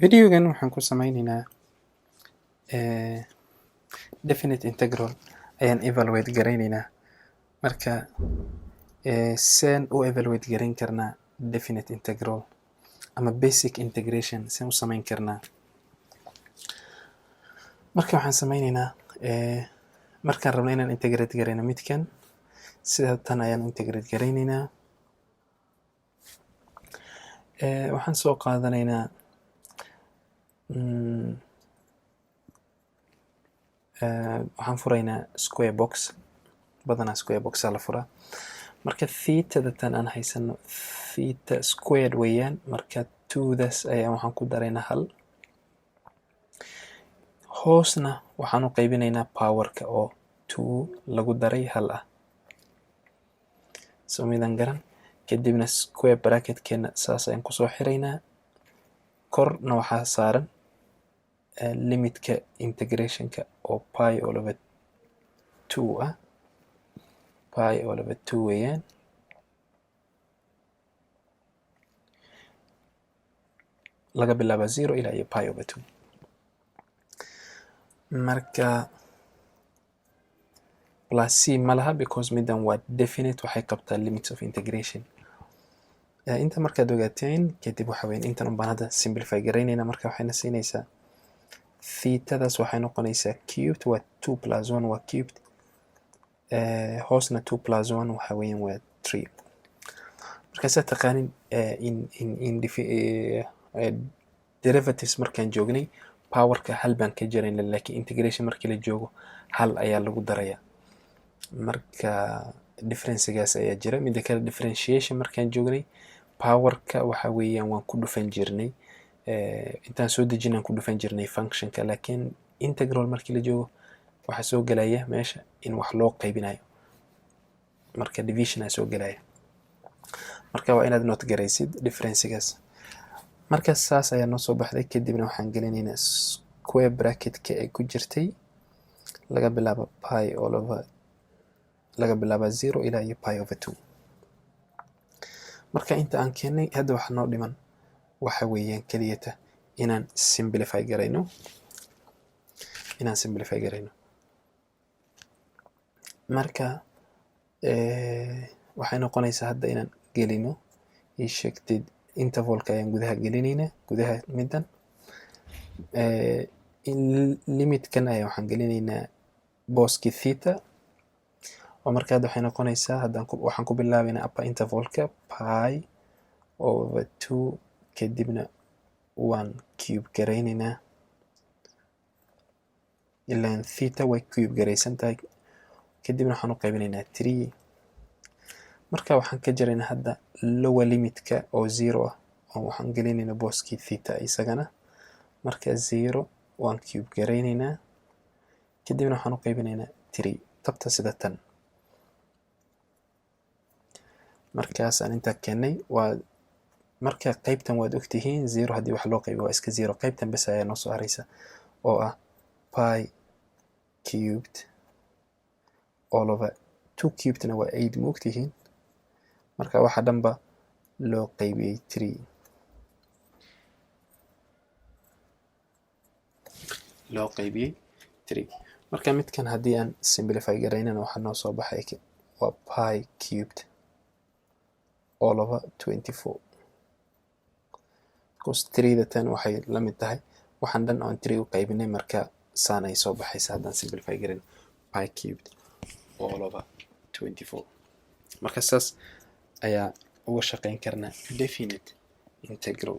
Videogan waxaan ku sameyneynaa definite integral ayaan evaluate gareyneynaa. Marka seen u evaluate gareyn karnaa definite integral ama basic integration seen u sameyn karnaa? Marka waxaan sameyneynaa, markaan rabno inaan integrate gareyno midkan, sida tan ayaan integrate gareyneynaa. Waxaan soo qaadanaynaa waxaan furaynaa square box. Badanaa square box aa la furaa. Marka thetada tan aan haysano theta squared weeyaan. Marka twodaas ayaa waxaan ku daraynaa hal, hoosna waxaan u qaybinaynaa powerka oo two lagu daray hal ah. Soo midan garan? Kadibna square bracketkeena saas ayaan kusoo xiraynaa. Korna waxaa saaran limitka integrationka oo pi all over two ah, pi all over two weeyaan. Laga bilaaba zero ilaa iyo pi over two. Marka plus c ma laha because middan waa definite, waxay qabtaa limits of integration. Inta markaad ogaateen kadib, waxa weeyaan intan un baan hadda simplify garaynayna. Marka waxayna siinaysaa thetadaas waxay noqonaysaa cubed, waa two plus one waa cubed, hoosna two plus one waxa weeyaan waa three. Marka saa taqaanin, in derivatives markaan joognay powerka hal baan ka jarayna, laakiin integration markii la joogo hal ayaa lagu daraya. Marka differencegaas ayaa jira. Midda kale, differentiation markaan joognay powerka waxa weeyaan waan ku dhufan jirnay, intaan soo dejinaan ku dhufan jirnay functionka, laakiin integral markii la joogo waxaa soo gelaya meesha in wax loo qaybinayo, marka division aa soo gelaya. Marka waa inaad note garaysid differencegaas. Marka saas ayaa noo soo baxday. Kadibna waxaan gelinaynaa square bracketka ay ku jirtay, laga bilaabo pi all over, laga bilaaba zero ilaa iyo pi over two. Marka inta aan keennay, hadda waxa noo dhiman waxa weeyaan keliyata inaan simplify garayno, inaan simplify garayno. Marka waxay noqonaysaa hadda inaan gelino, ii sheegtid, intervalka ayaan gudaha gelinaynaa, gudaha middan limitkan ayaa waxaan gelinaynaa booski theta oo. Marka hadda waxay noqonaysaa, haddaan waxaan ku bilaabaynaa upper intervalka pi over two, kadibna waan cube garaynaynaa, ilaan theta way cube garaysan tahay. Kadibna waxaan u qaybinaynaa three. Marka waxaan ka jaraynaa hadda lower limitka oo zero ah, oo waxaan gelinaynaa booskii theta isagana. Marka zero waan cube garaynaynaa, kadibna waxaan u qaybinaynaa three, tabta sida tan. Markaasaan intaa keennay waa marka qaybtan waad ogtihiin, zero haddii wax loo qaybiyo waa iska zero. Qaybtan bes ayaa noo soo haraysa oo ah pi cubed all over two, cubedna waa eight, ma ogtihiin? Marka waxa dhanba loo qaybiyey three, loo qaybiyey three. Marka midkan haddii aan simplify garaynana, waxaa noo soo baxay waa pi cubed all over 24, because threeda tan waxay la mid tahay waxaan dhan oon three u qaybinay. Marka saan ay soo baxaysa haddaan simplify garin, pi cubed all over 24. Marka saas ayaa uga shaqeyn karnaa definite integral.